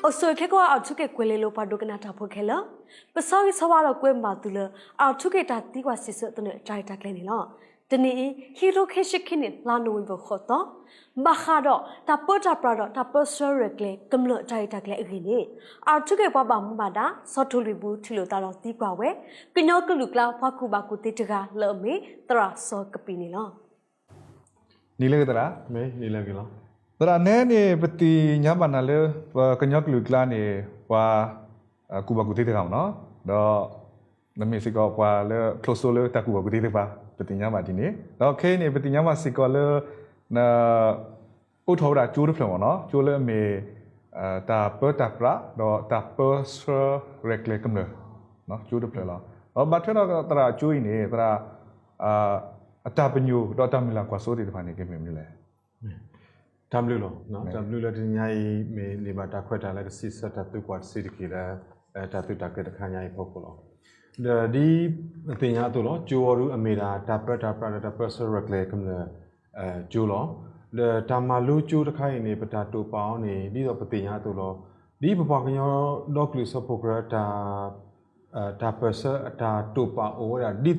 အိၣ်ဆူၣ်ချ့ကိးဂၤ အၣ်ထူခ့ၣ်ကွဲၤလ့လိၤ ပှၤဒိကနၣ်တၢ်ဖိခဲလၢာ်, ပဆၢဂ့ၤဆၢဝါဒီးကွဲမုာ်သုလၢ အၣ်ထူခ့ၣ်တၢ်သံကွၢ်စံးဆၢသနၢၣ်တၢ်ရဲၣ်တၢ်ကျဲၤန့ၣ်လီၤ. တနံၤအံၤ ခံကထိခံဆံခံနံၣ် လါနိၣ်ဝ့ဘၢၣ် ဃိးသီ, ဘၣ်ဃးဒီးတၢ်ပၢတၢ်ပြးဒီးတၢ်ပၢဆှၢရဲၣ်ကျဲၤကမျၢၢ်တၢ်ရဲၣ်တၢ်ကျဲၤအဂ့ၢ်န့ၣ် အၣ်ထူခ့ၣ်ပှၤဘၣ်မူဘၣ်ဒါ စီၤထူလွံၢ်ပူၤ ထံၣ်လိာ်သးဒီးသံကွၢ်ဝဲ ကညီကလုာ်ကျါ ပှၤကူၣ်ဘၣ်ကူၣ်သ့တဂၤလၢအမ့ၢ် သရၣ်စီၤကပံၤန့ၣ်လီၤ. နံၤလၢအဂ့ၤသရၣ်, မ့ၢ်နံၤလၢအဂ့ၤလီၤ. သရၣ် နဲန့ၣ် ပသ့ၣ်ညါဘၣ်နၤလၢ ပကညီကလုာ်ကျါန့ၣ် ပှၤ ကူၣ်ဘၣ်ကူၣ်သ့တဂၤမ့ၢ်နီၤ, ဒီး နမ့ၢ်စ့ၢ်ကီးပှၤလၢ close လၢတၢ်ကူၣ်ဘၣ်ကူၣ်သ့သ့ၣ်တဖၣ် ပသ့ၣ်ညါဘၣ်ဒ်န့ၣ်, ဒီးခဲအံၤန့ၣ် ပသ့ၣ်ညါဘၣ်စ့ၢ်ကီးလၢ န အိးထီၣ်ဝဲဒၣ်ကၠိတဖျၢၣ်မ့ၢ်နီၤ, ကၠိလၢအမ့ၢ် တၢ်ပၢတၢ်ပြး ဒီးတၢ်ပၢဆှၢရဲၣ်ကျဲၤကမျၢၢ် ကၠိတဖျၢၣ်လီၤ. ဒီးဘၣ်ထွဲဒီးသရၣ်ကၠိအံၤန့ၣ် သရၣ် အတၢ်ပညိၣ်ဒီးတၢ်မုၢ်လၢ်ကွၢ်စိသ့ၣ်တဖၣ်န့ၣ် ကမ့ၢ်မနုၤလဲၣ်. တၢ်ဘျုးလီၤ. တၢ်ဘျုးလၢတနံၤညါအံၤ မ့ၢ်န့ၢ်ဘၣ်တၢ်ခွဲးတၢ်ယာ်လၢကစံးဆၢတၢ်သံကွၢ်တဆံးတက့ၢ်လၢ တၢ်သုးတၢ်ကျဲၤတခါညါအံၤအဖီခိၣ်လီၤ. ဒီးဒ်ပသ့ၣ်ညါအသိးလီၤ, ကၠိအီၤဒုအမ့ၢ်ဒၣ် တၢ်ပၢတၢ်ပြးဒီးတၢ်ပၢဆှၢရဲၣ်ကျဲၤကမျၢၢ် ကၠိလီၤ. ဒီးတၢ်မၤလိကၠိတခါအံၤန့ၣ် ပတၢ်တိာ်ပာ်အီၤန့ၣ် ဒ်သိးပသ့ၣ်ညါအသိးလီၤ. ဒ်ပပှၤကညီဒီကလုာ်စၢဖှိၣ်ကရၢတၢ် တၢ်ပၢဆှၢအတၢ်တိာ်ပာ်အိၣ်ဝဲဒၣ် ဒ်သိးဒီး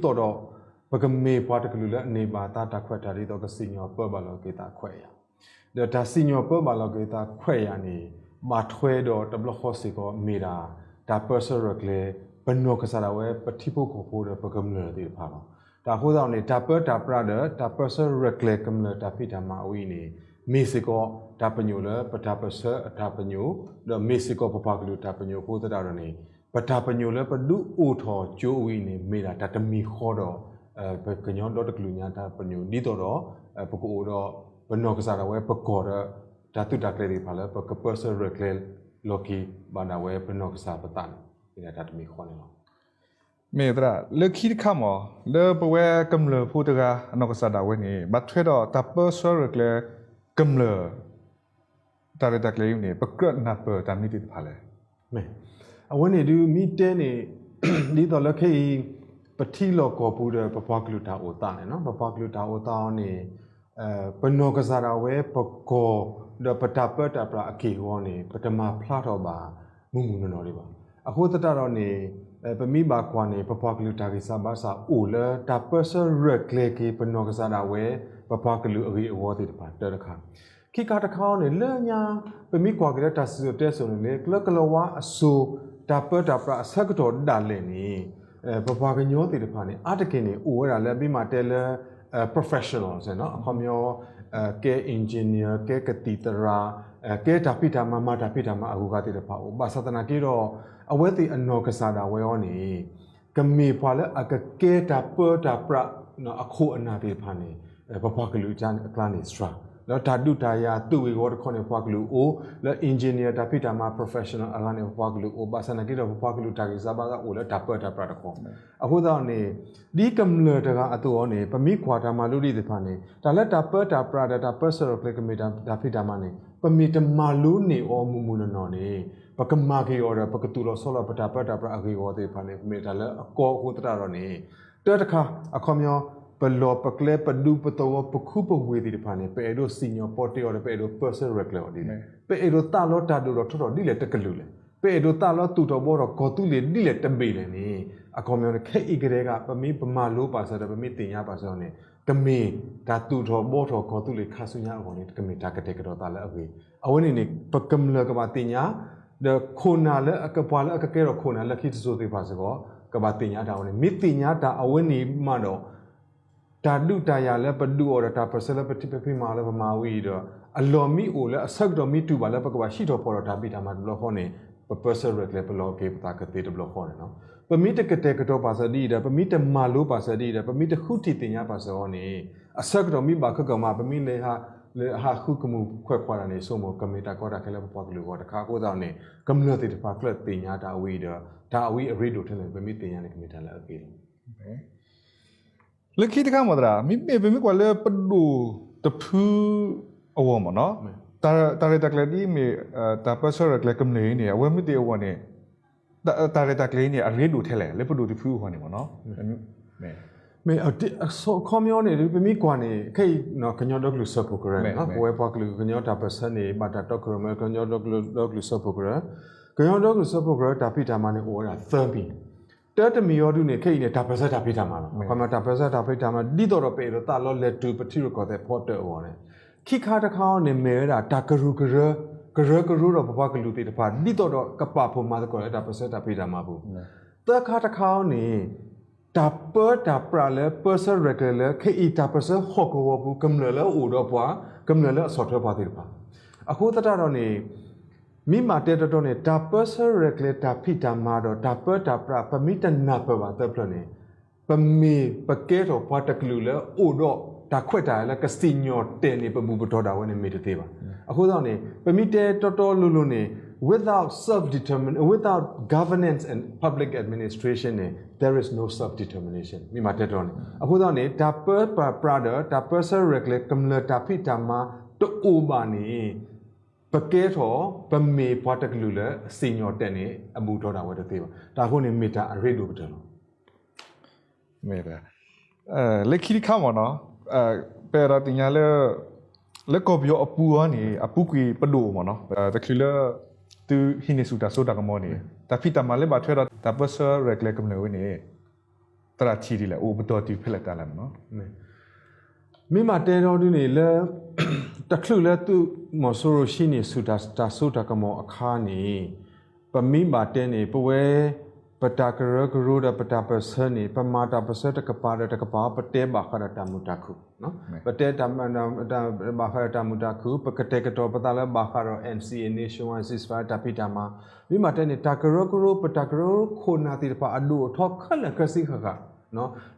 ပကမ့ၢ်ပှၤတကလုာ်လၢအန့ၢ်ဘၣ်သါတၢ်ခွဲးတၢ်ယာ် ဒ်သိးကစံၣ်ညီၣ်ပၢဘၣ်လီၤက့ၤသးခွဲးယာ် ဒီးတၢ်စံၣ်ညီၣ်ပၢဘၣ်လီၤက့ၤသးခွဲးယာ်န့ၣ် ဘၣ်ထွဲဒီးတဘျီဃီစ့ၢ်ကီးမ့ၢ်ဒၣ် တၢ်ပၢဆှၢရဲၣ်ကျဲၤ ပနီၢ်ကစၢ်ဒၣ်ဝဲ ပထံဖိကီၢ်ဖိဒီးပကမျၢၢ်သ့ၣ်တဖၣ်လီၤ. တၢ်အဃိသတးန့ၣ် တၢ်ပၢဆှၢရဲၣ်ကျဲၤကမျၢၢ်တၢ်ဖံးတၢ်မၤအဝဲအံၤန့ၣ် မ့ၢ်စ့ၢ်ကီးတၢ်ပညိၣ်လၢပတၢ်ပၢဆှၢအတၢ်ပညိၣ် ဒီးမ့ၢ်စ့ၢ်ကီးပပှၤကလုာ်တၢ်ပညိၣ်အဃိသတးဒီးန့ၣ် ပတၢ်ပညိၣ်လၢပဒုးအိၣ်ထီၣ်ကၠိအဝဲအံၤန့ၣ် မ့ၢ်ဒၣ်တၢ်တမံၤဃီဒီး ပကညီဒီတကလုာ်ညါတၢ်ပညိၣ် ဒ်သိးဒီး ပကအိၣ်ဒီး ပနီၢ်ကစၢ်ဒၣ်ဝဲပကီၢ်ဒီး တၢ်သုးတၢ်ကျဲၤသ့ၣ်တဖၣ်လၢ ပကပၢဆှၢရဲၣ်ကျဲၤလီၤက့ၤဘၣ်ဒၣ်ဝဲပနီၢ်ကစၢ်ပသးန့ၣ် မ့ၢ်ဒၣ်တၢ်တမံၤဃီန့ၣ်လီၤ. မ့ၢ်သရၣ် လၢခံတခါမ့ၢ် လၢပဝဲကမျၢၢ်ဖိတဂၤအနီၢ်ကစၢ်ဒၣ်ဝဲန့ၣ် ဘၣ်ထွဲဒီးတၢ်ပၢဆှၢရဲၣ်ကျဲၤကမျၢၢ် တၢ်ရဲၣ်တၢ်ကျဲၤအံၤန့ၣ် ပကြၢးနၢ်ပၢၢ်တၢ်မနုၤသ့ၣ်တဖၣ်လဲၣ်. မ့ၢ် အဝဲန့ၣ်ဒုးမ့ၢ်တဲန့ၣ် ဒ်သိးလၢခဲအံၤ ပထံလီၢ်ကီၢ်ပူၤဒီးပပှၤကလုာ်တၢ်အိၣ်သးန့ၣ်နီၤ ပပှၤကလုာ်တၢ်အိၣ်သးအီၤန့ၣ် ပနီၢ်ကစၢ်ဒၣ်ဝဲပကီၢ် ဒီးပတၢ်ပၢတၢ်ပြးအက့ၢ်အဂီၤန့ၣ် ပတမၤဖျါထီၣ်ဘၣ်မုၢ်မုၢ်နီၢ်နီၢ်ဒံးဘၣ်. အဃိသတးဒီးန့ၣ် ပမ့ၢ်ဘၣ်ကွၢ်န့ၣ် ပပှၤကလုာ်တၢ်ဂံၢ်စၢ်ဘါစၢ်အိၣ်လၢတၢ်ပၢဆှၢရဲၣ်ကျဲၤက့ၤပနီၢ်ကစၢ်ဒၣ်ဝဲ ပပှၤကလုာ်အဂ့ၢ်အဝီသ့ၣ်တဖၣ်တၢတခါ ခံခါတခါအီၤန့ၣ် လၢညါ ပမ့ၢ်ကွၢ်က့ၤလၢတၢ်စံၣ်စိၤတဲစိၤန့ၣ် လၢကလၢကလီၤဝါအစိၤ တၢ်ပၢတၢ်ပြးအဆၢကတီၢ်ဒၣ်လဲာ်န့ၣ် ပပှၤကညီသ့ၣ်တဖၣ်န့ၣ် အါတက့ၢ်န့ၣ် အိၣ်ဝဲဒၣ်လၢမ့ၢ်မးတဲလၢ professional အခီပညီ ကဲ engineer ကဲကသံၣ်သရၣ် ကဲတၢ်ဖံးတၢ်မၤ မၤတၢ်ဖံးတၢ်မၤအဂုၤအဂၤသ့ၣ်တဖၣ်အိၣ် ဘၣ်ဆၣ်သနာ်က့ဒီး အဝဲသ့ၣ်အနီၢ်ကစၢ်ဒၣ်ဝဲအီၤန့ၣ် ကမ့ၢ်ပှၤလၢအကကဲတၢ်ပၢတၢ်ပြး အခိၣ်အနၢ်သ့ၣ်တဖၣ်န့ၣ် ပပှၤကလုာ်အကျါန့ၣ်စှၤ ဒီးတၢ်ဒုးတၢ်ယၤသုးဂ့ၢ်ဝီတခီန့ၣ် ပပှၤကလုာ်အိၣ် လၢ engineer တၢ်ဖံးတၢ်မၤ professional အဂၤန့ၣ် ပပှၤကလုာ်အိၣ် ဘၣ်ဆၣ်သနာ်က့ဒီး ပပှၤကလုာ်တၢ်ဂံၢ်စၢ်ဘါစၢ်အိၣ်လၢတၢ်ပၢတၢ်ပြးတခီ အဃိသတးန့ၣ် ဒ်ကမျၢၢ်တဂၤအသိးအီၤန့ၣ် ပမ့ၢ်ကွၢ်တၢ်မၤလိဒ်သ့ၣ်တဖၣ်န့ၣ် တၢ်လၢတၢ်ပၢတၢ်ပြးဒီးတၢ်ပၢဆှၢရဲၣ်ကျဲၤကမ့ၢ်တၢ်ဖံးတၢ်မၤန့ၣ် ပမ့ၢ်တမၤလိန့ၢ်အီၤမုၢ်မုၢ်နီၢ်နီၢ်န့ၣ် ပကမၤက့ၤအီၤဒီး ပကသူၣ်လီၤဆီလီၤပတၢ်ပၢတၢ်ပြးအဂ့ၢ်အဝီသ့ၣ်တဖၣ်န့ၣ် ပမ့ၢ်တၢ်လၢအကီအဃိသတးဒီးန့ၣ် တၢတခါ အခီပညီ ပလီၢ်ပကျဲပဒူပသဝီ ပခူပဝ့ၢ်သ့ၣ်တဖၣ်န့ၣ် ပအဲၣ်ဒိးစံၣ်ညီၣ်ပီတ့အီၤဒီး ပအဲၣ်ဒိးပၢဆှၢရဲၣ်ကျဲၤအီၤဒ်လဲၣ်, ပအဲၣ်ဒိးသးလီတၢ်ဒိၣ်ထီၣ်ထီထီၣ်ဒ်လဲၣ်တကလုာ်လဲၣ်, ပအဲၣ်ဒိးသးလီသူၣ်ထီၣ်ဘှီထီၣ်ကီၢ်သူလ့ၤဒ်လဲၣ်တဘ့ၣ်လဲၣ်န့ၣ် အခီပညီန့ၣ် ခဲအံၤကတည်းက ပမ့ၢ်ပမၤလိပာ်စၢၤဒီး ပမ့ၢ်သ့ၣ်ညါပာ်စၢၤအီၤန့ၣ် ကမ့ၢ်တၢ်သူၣ်ထီၣ်ဘှီထီၣ်ကီၢ်သူလ့ၤခါဆူညါအဂီၢ်န့ၣ် ကမ့ၢ်တၢ်ကတဲာ်ကတီၤသးလၢအဂ့ၤ, အဝဲန့ၣ်န့ၣ် ပကမျၢၢ်ကဘၣ်သ့ၣ်ညါ ဒီးခိၣ်နၢ်လၢအကပှၤလၢအကကဲထီၣ်ခိၣ်နၢ်လၢခံတစိၤသ့ၣ်တဖၣ်စ့ၢ်ကီး ကဘၣ်သ့ၣ်ညါတၢ်အဝဲန့ၣ်, မ့ၢ်သ့ၣ်ညါတၢ်အဝဲန့ၣ်မးဒီး တၢ်ဒုးတၢ်ယၤလၢပဒုးအီၤဒီးတၢ်ပၢၢ်ဆၢလၢပထံၣ်ပဖံးမၤလၢပမၤဝဲအံၤဒီး အလီၢ်မ့ၢ်အိၣ်လၢအဆၢကတီၢ်မ့ၢ်တုၤဘၣ်လၢပကဘၣ်ဟံးထီၣ်ဖီၣ်ဒီးတၢ်ဖံးတၢ်မၤတဘျီဃီန့ၣ် ပပၢဆှၢရဲၣ်ကျဲၤပလီၢ်က့ၤပသးကသ့တဘျီဃီန့ၣ်လီၤ. ပမ့ၢ်တကတဲာ်ကတီၤပာ်စၢၤဒ်အံၤဒီး ပမ့ၢ်တမၤလိပာ်စၢၤဒ်အံၤဒီး ပမ့ၢ်တဃုထံၣ်သ့ၣ်ညါပာ်စၢၤအီၤန့ၣ် အဆၢကတီၢ်မ့ၢ်ဘၣ်ခဲကမး ပမ့ၢ်လဲၤဟး လဲၤဟးဃုကမူၣ်ခွဲးခွါတၢ်န့ၣ် ဆိကမိၣ်ကမ့ၢ်တၢ်ကီတၢ်ခဲလၢပပှၤကလုာ်အဂီၢ်တခါ အဃိသတးန့ၣ် ကမျၢၢ်သ့ၣ်တဖၣ်ကျၢၢ်သ့ၣ်ညါတၢ်အဝဲအံၤဒီး တၢ်အဝဲအံၤအရ့ဒိၣ်ထဲလဲၣ် ပမ့ၢ်သ့ၣ်ညါန့ၣ် ကမ့ၢ်တၢ်လၢအဂ့ၤလီၤ. လၢခံတခါမ့ၢ်သရၣ် မ့မ့ၢ်ပမ့ၢ်ကွၢ်လၢပဒိၣ်တဖုအဂီၢ်မ့ၢ်နီၤ, တၢ်ရဲၣ်တၢ်ကျဲၤဒ်အမ့ၢ် တၢ်ပၢဆှၢရဲၣ်ကျဲၤကမျၢၢ်အံၤန့ၣ် အဝဲမ့ၢ်သ့ၣ်အဂီၢ်န့ၣ် တၢ်ရဲၣ်တၢ်ကျဲၤအံၤန့ၣ် အရ့ဒိၣ်ထဲလဲၣ် လၢပဒိၣ်တဖုအဂီၢ်န့ၣ်မ့ၢ်နီၤ, မ့ၢ် မ့ၢ် အခီပညီန့ၣ် ပမ့ၢ်ကွၢ်န့ၣ် ခဲအံၤ ကညီဒီကလုာ်စၢဖှိၣ်ကရၢန့ၣ် ပဝဲပှၤကလုာ်ကညီတၢ်ပၢၢ်ဆၢန့ၣ် ဘၣ်တၢ်တီခိၣ်ရိၣ်မဲ ကညီဒီကလုာ်စၢဖှိၣ်ကရၢ, ကညီဒီကလုာ်စၢဖှိၣ်ကရၢ တၢ်ဖံးတၢ်မၤန့ၣ် အိၣ်ဝဲဒၣ်သၢမံၤ, တၢတမံၤအံၤဒုန့ၣ် ခဲအံၤန့ၣ် တၢ်ပၢၢ်ဆၢတၢ်ဖံးတၢ်မၤလီၤ. အခီပညီ တၢ်ပၢၢ်ဆၢတၢ်ဖံးတၢ်မၤ ဒ်သိးဒီးပအဲၣ်ဒိးသးလီလဲၤတုၤပထံရူၢ်ကီၢ်သဲးဖီတၢၣ်အဂီၢ်န့ၣ်, ခံခါတခါအံၤန့ၣ် မ့ၢ်ဝဲဒၣ်တၢ်ကရူၢ်ကရၢ, ကရၢကရိဒီးပပှၤကလုာ်သ့ၣ်တဖၣ် ဒ်သိးဒီးကပာ်ဖှိၣ်မၤသကိးလၢတၢ်ပၢၢ်ဆၢတၢ်ဖံးတၢ်မၤအပူၤ, သၢခါတခါအံၤန့ၣ် တၢ်ပၢတၢ်ပြးလၢပၢဆှၢရဲၣ်ကျဲၤလၢ ခဲအံၤတၢ်ပၢၢ်ဆၢဟီၣ်ကဝီၤပူၤ ကမျၢၢ်လၢအအိၣ်ဒီးပှၤ, ကမျၢၢ်လၢအဆီၣ်ထွဲပှၤသ့ၣ်တဖၣ်, အဃိသတးဒီးန့ၣ် မ့ၢ်မၤတဲတီတီန့ၣ် တၢ်ပၢဆှၢရဲၣ်ကျဲၤတၢ်ဖံးတၢ်မၤဒီးတၢ်ပၢတၢ်ပြး ပမ့ၢ်တနၢ်ပၢၢ်ဘၣ်သၢဖျၢၣ်န့ၣ် ပမ့ၢ်ပကဲထီၣ်ပှၤတကလုာ်လၢအိၣ်ဒီးတၢ်ခွဲးတၢ်ယာ်လၢကစံၣ်ညီၣ်တဲာ်န့ၢ် ပဘူၣ်ပတီၢ်ဒၣ်ဝဲန့ၣ်မ့ၢ်တသ့ဘၣ်. အဃိသတးန့ၣ် ပမ့ၢ်တဲတီတီလိၤလိၤန့ၣ် without self determin without governance and public administration န့ၣ် there is no self determination မ့ၢ်မၤတဲတီတီန့ၣ်. အဃိသတးန့ၣ် တၢ်ပၢတၢ်ပြးဒီး တၢ်ပၢဆှၢရဲၣ်ကျဲၤကမျၢၢ်တၢ်ဖံးတၢ်မၤတအိၣ်ဘၣ်န့ၣ် ပကဲထီၣ် ပမ့ၢ်ပှၤတကလုာ်လၢစံၣ်ညီၣ်တဲာ်န့ၢ် အဘူၣ်ထီၣ်ဒၣ်ဝဲတသ့ဘၣ်. တၢ်အဃိန့ၣ်မ့ၢ်တၢ်အရ့ဒိၣ်ကတၢၢ်လီၤ. လၢခံတခါမ့ၢ်နီၤ, ပအဲၣ်ဒိးသ့ၣ်ညါလၢ လၢကီၢ်ပယီၤအပူၤအံၤန့ၣ် အပူၤကွံာ်ပဒိၣ်မ့ၢ်နီၤ, တချုးလၢ သုဟံးန့ၢ်ဆူၣ်တၢ်စိတၢ်ကမီၤန့ၣ် တၢ်ဖံးတၢ်မၤလၢဘၣ်ထွဲဒီးတၢ်ပၢဆှၢရဲၣ်ကျဲၤကမျၢၢ်ဝဲန့ၣ် သရၣ်ထံၣ်ဒ်လဲၣ် အိၣ်ပတီၢ်တုၤဖဲလဲၣ်တၢ်လဲၣ်မ့ၢ်နီၤ. မ့ၢ်မၤတဲဒီဒုန့ၣ်လၢ တချုးလၢသုးမီၤစိရိၤဟံးန့ၢ်ဆူၣ်တၢ်စိတၢ်ကမီၤအခါန့ၣ် ပမ့ၢ်ဘၣ်တဲန့ၣ် ပဝဲ ပတၢ်ကရၢကရိဒီးပတၢ်ပၢၢ်ဆၢန့ၣ် ပမၤတၢ်ပၢၢ်ဆၢတကပၤဒီးတကပၤ ပတဲဘၣ်ဃးဒီးတၢ်မုာ်တၢ်ခုၣ်, ပတဲ ဘၣ်ဃးဒီးတၢ်မုာ်တၢ်ခုၣ် ပကတဲာ်ကတီၤပသးလၢဘၣ်ဃးဒီး NCA nationwide ceasefire တၢ်ဖံးတၢ်မၤ, မ့ၢ်မၤတဲန့ၣ် တၢ်ကရၢကရိ ပတၢ်ကရၢကရိခိၣ်နၢ်သ့ၣ်တဖၣ်အဒိၣ်အထီခဲလၢာ်ခဲဆ့ဃၣ်ဃၣ်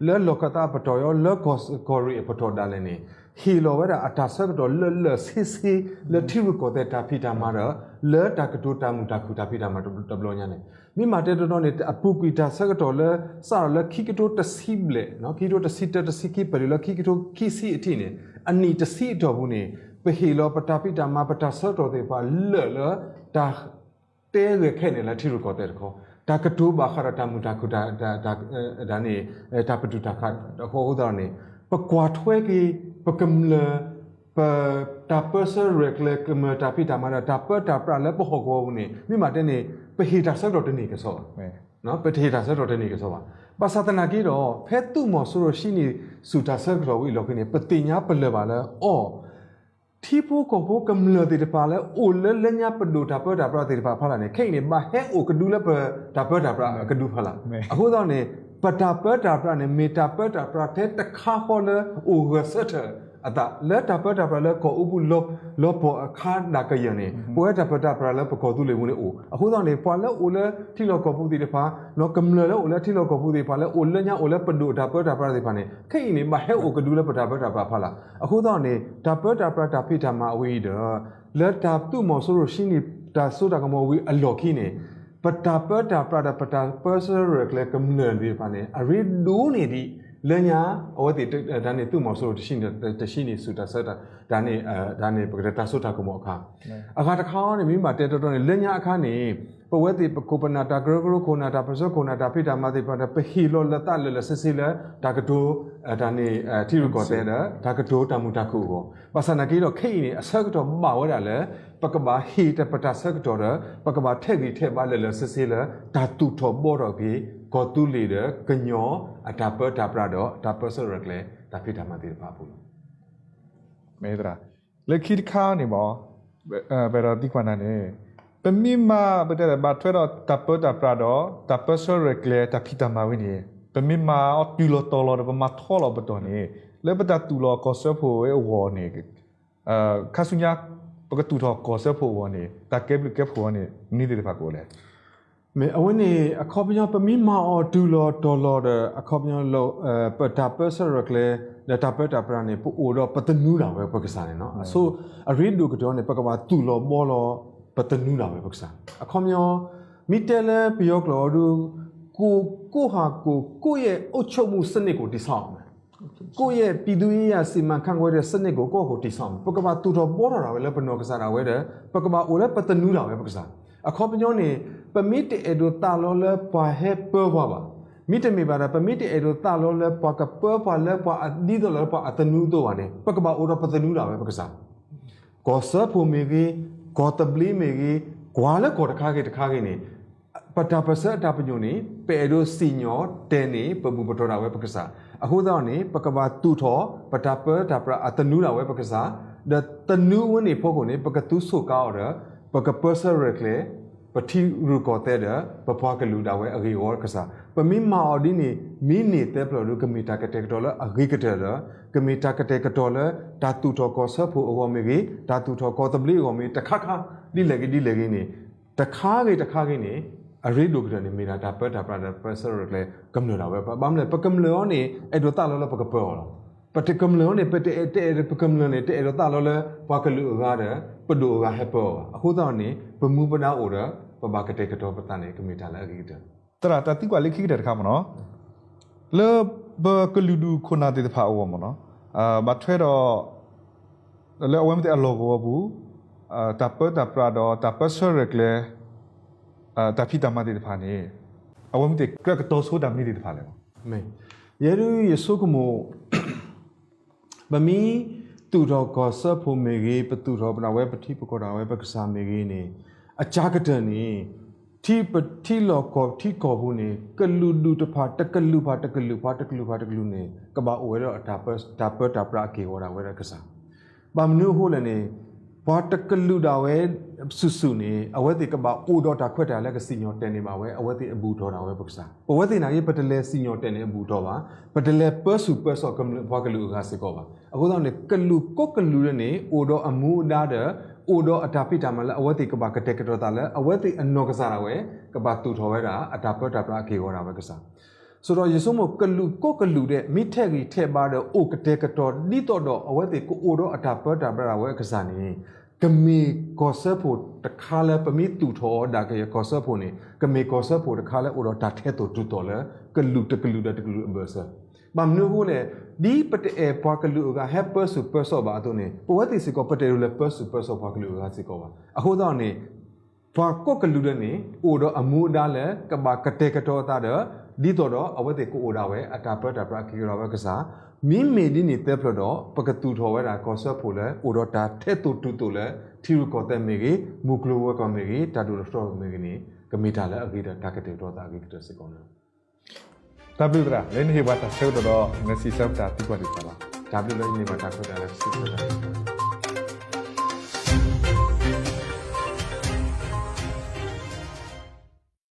လၢလီၢ်ခၢၣ်သးအပတီၢ်ဒီး လၢကီၢ်ကီၢ်ရ့ၣ်အပတီၢ်ဒၣ်လဲာ်န့ၣ် ဟ့ၣ်လီၤဝဲဒၣ်အတၢ်ဆၢကတီၢ်လၢာ်လၢာ်ဆ့ဆ့ လၢထံရူၢ်ကီၢ်သဲးတၢ်ဖံးတၢ်မၤဒီး လၢတၢ်ကတိၤတၢ်မုာ်တၢ်ခုၣ်တၢ်ဖံးတၢ်မၤတဘျီညါန့ၣ် မ့ၢ်မၤတဲတီတီန့ၣ် အပူၤကွံာ်တၢ်ဆၢကတီၢ်လၢ စးထီၣ်လၢခံကထိတဆံဘျဲၣ် ခံကထိတဆံတၢတဆံခံ ပတုၤလၢခံကထိခံဆံအထံးန့ၣ် အနံၣ်တဆံအတီၢ်ပူၤန့ၣ် ပဟ့ၣ်လီၤပတၢ်ဖံးတၢ်မၤ ပတၢ်ဆၢကတီၢ်သ့ၣ်တဖၣ်လၢာ်လၢ တၢ် တဲဂဲၤခဲန့ၣ်လၢထံရူၢ်ကီၢ်သဲးတခီ, တၢ်ကတိၤဘၣ်ဃးဒီးတၢ်မုာ်တၢ်ခုၣ် တၢ်န့ၣ် တၢ်ပတုာ်တၢ်ခးအဃိသတးန့ၣ် ပကွၢ်ထွဲက့ၤ ပကမျၢၢ် ပတၢ်ပၢဆှၢရဲၣ်ကျဲၤကမျၢၢ်တၢ်ဖံးတၢ်မၤဒီး တၢ်ပၢတၢ်ပြးလၢပဟီၣ်ကဝီၤပူၤန့ၣ် မ့ၢ်မၤတဲန့ၣ် ပဟ့ၣ်တၢ်ဆၢကတီၢ်တန့ၢ်ကစီၣ်ဘၣ်. ပတဟ့ၣ်တၢ်ဆၢကတီၢ်တန့ၢ်ကစီၣ်ဘၣ်. ဘၣ်ဆၣ်သနာ်က့ဒီး ဖဲသုးမီၤစိရိၤဟံးန့ၢ်ဆူၣ်တၢ်ဆၢကတီၢ်ဝံၤအလီၢ်ခံန့ၣ် ပသ့ၣ်ညါပလၢၢ်ဘၣ်လၢ အီ ထံဖိကီၢ်ဖိကမျၢၢ်သ့ၣ်တဖၣ်လၢအိၣ်လၢလၢညါပဒိၣ်တၢ်ပၢတၢ်ပြးသ့ၣ်တဖၣ်ဖီလာ်န့ၣ် ခဲအံၤန့ၣ် ဘၣ်ဟဲအိၣ်ကဒုလၢပတၢ်ပၢတၢ်ပြးအကဒုဖီလာ်. အဃိသတးန့ၣ် ပတၢ်ပၢတၢ်ပြးန့ၣ် မ့ၢ်တၢ်ပၢတၢ်ပြးထဲတခါဃီလၢအိၣ်ဂၢၢ်ဆၢထၢၣ်အသး လၢတၢ်ပၢတၢ်ပြးလၢကီၢ်အူပူၤ လီၤပှီၢ်အခါဒၣ်ကယၢၢ်န့ၣ် ပဝဲတၢ်ပၢတၢ်ပြးလၢပကီၢ်သူလ့ၤပူၤန့ၣ်အိၣ်. အဃိသတးန့ၣ် ပှၤလၢအိၣ်လၢထံလီၢ်ကီၢ်ပူၤသ့ၣ်တဖၣ် ကမျၢၢ်လၢအိၣ်လၢထံလီၢ်ကီၢ်ပူၤသ့ၣ်တဖၣ် လၢအိၣ်လၢညါအိၣ်လၢပဒိၣ်တၢ်ပၢတၢ်ပြးသ့ၣ်တဖၣ်န့ၣ် ခဲအံၤန့ၣ် ဘၣ်ဟဲအိၣ်ကဒုလၢပတၢ်ပၢတၢ်ပြးဖီလာ်. အဃိသတးန့ၣ် တၢ်ပၢတၢ်ပြးတၢ်ဖံးတၢ်မၤအဝဲအံၤဒီး လၢတၢ်သုးမီၤစိရိၤဟံးန့ၢ်တၢ်စိတၢ်ကမီၤဝံၤအလီၢ်ခံန့ၣ် ပတၢ်ပၢတၢ်ပြးဒီးပတၢ်ပၢဆှၢရဲၣ်ကျဲၤကမျၢၢ်သ့ၣ်တဖၣ်န့ၣ် အရ့ဒိၣ်န့ၢ်ဒံး လၢညါ အဝဲသ့ၣ်တၢ်န့ၣ် သုးမီၤစိရိၤတဟံးန့ၢ်ဆူၣ်တၢ်ဆၢ တၢ်န့ၣ် တၢ်န့ၣ် ပကတဲတၢ်စိတၢ်ကမီၤအခါ အဂၤတခါန့ၣ် မ့ၢ်မၤတဲတီတီန့ၣ် လၢညါအခါန့ၣ် ပဝဲသ့ၣ်ပခိၣ်ပနၢ်တၢ်ကရၢကရိခိၣ်နၢ် တၢ်ပၢဆှၢခိၣ်နၢ် တၢ်ဖံးတၢ်မၤသ့ၣ်တဖၣ်ဒီး ပဟ့ၣ်လီၤလၢသးလၢာ်လၢာ်ဆ့ဆ့လၢ တၢ်ကတိၤ တၢ်န့ၣ် ထံရူၢ်ကီၢ်သဲးဒီး တၢ်ကတိၤတၢ်မုာ်တၢ်ခုၣ်အဂီၢ်. ဘၣ်ဆၣ်သနာ်က့ဒီး ခဲအံၤန့ၣ် အဆၢကတီၢ်ဘၣ်ဝဲဒၣ်လၢ ပကဘၣ်ဟ့ၣ်တၢ်ပတၢ်ဆၢကတီၢ်ဒီး ပကဘၣ်ထဲးဂံၢ်ထဲးဘါလၢာ်လၢာ်ဆ့ဆ့လၢ တၢ်သူၣ်ထီၣ်ဘှီထီၣ်က့ၤ ကီၢ်သူလ့ၤဒီးကညီ အတၢ်ပၢတၢ်ပြးဒီး တၢ်ပၢဆှၢရဲၣ်ကျဲၤ တၢ်ဖံးတၢ်မၤသ့ၣ်တဖၣ်အပူၤလီၤ. မ့ၢ်သရၣ် လၢခံတခါန့ၣ်မ့ၢ် ပအဲၣ်ဒိးသံကွၢ်နၤန့ၣ် ပမ့ၢ်မၤ ပတဲဘၣ်ထွဲဒီးတၢ်ပၢတၢ်ပြးဒီး တၢ်ပၢဆှၢရဲၣ်ကျဲၤ တၢ်ဖံးတၢ်မၤဝဲန့ၣ် ပမ့ၢ်မၤအီၤတုၤလီၤတီၤလီၤဒီး ပမၤထီလီၤပတီၢ်န့ၣ် လၢပတၢ်သူၣ်လီၤကီၢ်စၢဖှိၣ်ဝဲအဂီၢ်န့ၣ် ခါဆူညါ ပကသူၣ်ထီၣ်ကီၢ်စၢဖှိၣ်အဂီၢ်န့ၣ် တၢ်ကဲဘျုးကဲဖှိၣ်အီၤန့ၣ် မနုၤသ့ၣ်တဖၣ်ကအိၣ်လဲၣ်. မ့ၢ်အဝဲန့ၣ် အခီပညီ ပမ့ၢ်မၤအီၤတုၤလီၤတီၤလီၤဒီး အခီပညီ ပတၢ်ပၢဆှၢရဲၣ်ကျဲၤ ဒီးတၢ်ပၢတၢ်ပြးန့ၣ် ပအိၣ်ဒီးပသနူဒၣ်ဝဲပကစၢ်န့ၣ်လီၤ. အဆိ အရ့ဒိၣ်ကတၢၢ်န့ၣ် ပကဘၣ်သူၣ်လီၤဘှီလီၤ ပသနူဒၣ်ဝဲပကစၢ်. အခီပညီ မ့ၢ်တဲလၢပယီၤကျိာ်အီၤဒု ကိုယ့် ကိုယ့်ဟာကိုယ် ကိုယ့်ရဲ့အုပ်ချုပ်မှုစနစ်ကို တည်ဆောက်ရမယ်. ကိုယ့်ရဲ့ပြည်သူ့ရေးရာစီမံခန့်ခွဲတဲ့စနစ်ကို ကိုယ့်ဟာကိုယ်တည်ဆောက်ရမယ်. ပကဘၣ်သူၣ်ထီၣ်ဘှီထီၣ်ဒၣ်ဝဲလၢပနီၢ်ကစၢ်ဒၣ်ဝဲဒီး ပကဘၣ်အိၣ်လၢပသနူဒၣ်ဝဲပကစၢ်. အခီပညီန့ၣ် ပမ့ၢ်တအဲၣ်ဒိးသးလီလၢပှၤဟဲပၢပှၤဘၣ် မ့တမ့ၢ်ဘၣ်ဒီး ပမ့ၢ်တအဲၣ်ဒိးသးလီလၢပှၤကပၢပှၤလၢပှၤဒ်သိးလၢပှၤအသနူအသိးဘၣ်န့ၣ် ပကဘၣ်အိၣ်ဒီးပသနူဒၣ်ဝဲပကစၢ်. ကီၢ်စၢဖှိၣ်မ့ၢ်ဂ့ၤ, ကီၢ်သဘျ့မ့ၢ်ဂ့ၤ, ကွၢ်လၢကီၢ်တခါဂ့ၤတခါဂ့ၤန့ၣ် ပတၢ်ပၢၢ်ဆၢအတၢ်ပညိၣ်န့ၣ် ပအဲၣ်ဒိးစံၣ်ညီၣ်တဲာ်န့ၢ် ပဘူၣ်ပတီၢ်ဒၣ်ဝဲပကစၢ်. အဃိသတးန့ၣ် ပကဘၣ်သူၣ်ထီၣ် ပတၢ်ပၢတၢ်ပြးအသနူဒၣ်ဝဲပကစၢ်, ဒီးသနူအဝဲန့ၣ်ဖီခိၣ်န့ၣ် ပကသူဆိၣ်ကါအီၤဒီး ပကပၢဆှၢရဲၣ်ကျဲၤ ပထံရူၢ်ကီၢ်သဲးဒီး ပပှၤကလုာ်ဒၣ်ဝဲအဂ့ၢ်အဝီကစၢ်. ပမ့ၢ်မၤအီၤဒ်န့ၣ် မ့ၢ်န့ၢ်သၢဖျၢၣ်ဒီး ကမ့ၢ်တၢ်ကတဲာ်ကတီၤလၢအဂ့ၤကတၢၢ်ဒီး ကမ့ၢ်တၢ်ကတဲာ်ကတီၤလၢ တၢ်သူၣ်ထီၣ်ကီၢ်စၢဖှိၣ်အဂီၢ်မ့ၢ်ဂ့ၤ, တၢ်သူၣ်ထီၣ်ကီၢ်သဘျ့အဂီၢ်မ့ၢ်ဂ့ၤ တခါခါ ဒ်လဲၣ်ဂ့ၤဒ်လဲၣ်ဂ့ၤန့ၣ် တခါဂ့ၤတခါဂ့ၤန့ၣ် အရ့ဒိၣ်ကတၢၢ်န့ၣ် မ့ၢ်ဒၣ်တၢ်ပၢတၢ်ပြးဒီးပၢဆှၢရဲၣ်ကျဲၤကမျၢၢ်ဒၣ်ဝဲ. ဘၣ်မနုၤလဲၣ် ပကမျၢၢ်အီၤန့ၣ် အဲၣ်ဒိးသးလီလၢပကပၢအီၤလီၤ. ပတကမျၢၢ်အီၤန့ၣ် ပတအဲၣ် တအဲၣ်ဒိး ပကမျၢၢ်န့ၣ် တအဲၣ်ဒိးသးလီလၢ ပှၤကလုာ်အဂၤဒီး ပဒိၣ်အဂၤဟဲပၢအီၤဘၣ်. အဃိသတးန့ၣ် ပမူပဒါအိၣ်ဒီး ပဘၣ်ကတဲာ်ကတီၤပသးန့ၣ် ကမ့ၢ်တၢ်လၢအဂ့ၤကတၢၢ်. သရၣ်တၢ်သံကွၢ်လၢခံကတၢၢ်တခါမ့ၢ်နီၤ, လၢပကလုာ်ဒူၣ်ခိၣ်နၢ်သ့ၣ်တဖၣ်အဂီၢ်မ့ၢ်နီၤ, ဘၣ်ထွဲဒီး လၢအဝဲမ့ၢ်သ့ၣ်အလီၢ်ကဝီၤပူၤ တၢ်ပၢတၢ်ပြးဒီးတၢ်ပၢဆှၢရဲၣ်ကျဲၤ တၢ်ဖံးတၢ်မၤသ့ၣ်တဖၣ်န့ၣ် အဝဲမ့ၢ်သ့ၣ်ကြၢးကတီၤဆိတၢ်မနုၤသ့ၣ်တဖၣ်လဲၣ်. ယဲဒၣ်ယဆိကမိၣ် ပမ့ၢ်သူၣ်ထီၣ်ကီၢ်စၢဖှိၣ်မ့ၢ်ဂ့ၤ, ပသူၣ်ထီၣ်ပဒၣ်ဝဲပထံပကီၢ်ဒၣ်ဝဲပကစၢ်မ့ၢ်ဂ့ၤန့ၣ်, အကၢကတၢၢ်န့ၣ် ထံပထံလီၢ်ကီၢ်ထံကီၢ်ပူၤန့ၣ် ကလုာ်ဒူၣ်တဖၣ်တကလုာ်ဖၣ်တကလုာ်ဖၣ်တကလုာ်ဖၣ်တကလုာ်န့ၣ် ကဘၣ်အိၣ်ဝဲဒီးတၢ်ပၢတၢ်ပြးအက့ၢ်အဂီၤဒၣ်ဝဲဒၣ်ကစၢ်. ဘၣ်မနုၤအဃိလဲၣ်န့ၣ် ပှၤတကလုာ်ဒၣ်ဝဲစုာ်စုာ်န့ၣ် အဝဲသ့ၣ်ကဘၣ်အိၣ်ဒီးတၢ်ခွဲးတၢ်ယာ်လၢကစံၣ်ညီၣ်တဲာ်န့ၢ်ဘၣ်ဝဲ အဝဲသ့ၣ်အဘူၣ်ထီၣ်ဒၣ်ဝဲပကစၢ်. ပဝဲသ့ၣ်နာ်က့ ပတလဲၤစံၣ်ညီၣ်တဲာ်န့ၢ်အဘူၣ်ထီၣ်ဘၣ်, ပတလဲၤပၢဆူၣ်ပၢစိးကမျၢၢ်ပှၤကလုာ်အဂၤစ့ၢ်ကီးဘၣ်. အဃိသတးန့ၣ် ကလုာ်ကိးကလုာ်လၢန့ၣ် အိၣ်ဒီးအမူအဒါဒီး အိၣ်ဒီးအတၢ်ဖံးတၢ်မၤလၢအဝဲသ့ၣ်ကဘၣ်ကတဲာ်ကတီၤသးလၢ အဝဲသ့ၣ်အနီၢ်ကစၢ်ဒၣ်ဝဲ ကဘၣ်သူၣ်ထီၣ်ဝဲဒၣ် အတၢ်ပၢတၢ်ပြးအက့ၢ်အဂီၤဒၣ်ဝဲကစၢ်. ဆိုတော့ ယဆိကမိၣ်ကလုာ်ကိးကလုာ်ဒဲး မ့ၢ်ထဲးဂံၢ်ထဲးဘါဒီး အိၣ်ကတဲာ်ကတီၤဒ်သိးဒီး အဝဲသ့ၣ်ကအိၣ်ဒီးအတၢ်ပၢတၢ်ပြးဒၣ်ဝဲအကစၢ်န့ၣ် ကမ့ၢ်ကီၢ်စၢဖှိၣ်တခါလၢပမ့ၢ်သူၣ်ထီၣ်အီၤဒၣ်ကယဲၢ်ကီၢ်စၢဖှိၣ်န့ၣ် ကမ့ၢ်ကီၢ်စၢဖှိၣ်တခါလၢအိၣ်ဒီးတၢ်ထဲသိးတုၤသိးလၢ ကလုာ်တကလုာ်ဒီးတကလုာ်အဘၢၣ်စၢၤ. ဘၣ်မနုၤအဃိလဲၣ်, ဒ်ပတအဲၣ်ပှၤကလုာ်အဂၤဟဲပၢဆူၣ်ပၢစိးဘၣ်အသိးန့ၣ် ပဝဲသ့ၣ်စ့ၢ်ကီး ပတအဲၣ်ဒိးလဲၤပၢဆူၣ်ပၢစိးပှၤကလုာ်အဂၤစ့ၢ်ကီးဘၣ်. အဃိသတးန့ၣ် ပှၤကိးကလုာ်ဒဲးန့ၣ် အိၣ်ဒီးအမူအဒါလၢ ကဘၣ်ကတဲာ်ကတီၤအသးဒီး ဒ်သိးဒီးအဝဲသ့ၣ်ကအိၣ်ဒၣ်ဝဲ အတၢ်ပၢတၢ်ပြးအက့ၢ်အဂီၤဒၣ်ဝဲကစၢ်. မ့မ့ၢ်ဒ်န့ၣ်သၢဖျၢၣ်ဒီး ပကသူၣ်ထီၣ်ဝဲဒၣ်ကီၢ်စၢဖှိၣ်လၢ အိၣ်ဒီးတၢ်ထဲသိးတုၤသိးလၢ ထံရူၢ်ကီၢ်သဲးမ့ၢ်ဂ့ၤ, မူကျိၤဝဲၤကွာ်မ့ၢ်ဂ့ၤ, တၢ်ဒိၣ်ထီၣ်ထီထီၣ်မ့ၢ်ဂ့ၤန့ၣ် ကမ့ၢ်တၢ်လၢအဂ့ၤဒီးတၢ်ကတဲာ်ကတီၤသးအဂ့ၤကတၢၢ်စ့ၢ်ကီးန့ၣ်လီၤ. တၢ်ဘျုးသရၣ် လၢနဟ့ၣ်ပှၤတၢ်ဆၢကတီၢ်ဒီး နစံးဆၢပတၢ်သံကွၢ်သ့ၣ်တဖၣ်လီၤ. တၢ်ဘျုးလၢနဟ့ၣ်ပှၤတၢ်ခွဲးတၢ်ယာ်လၢကစံးဆၢတၢ်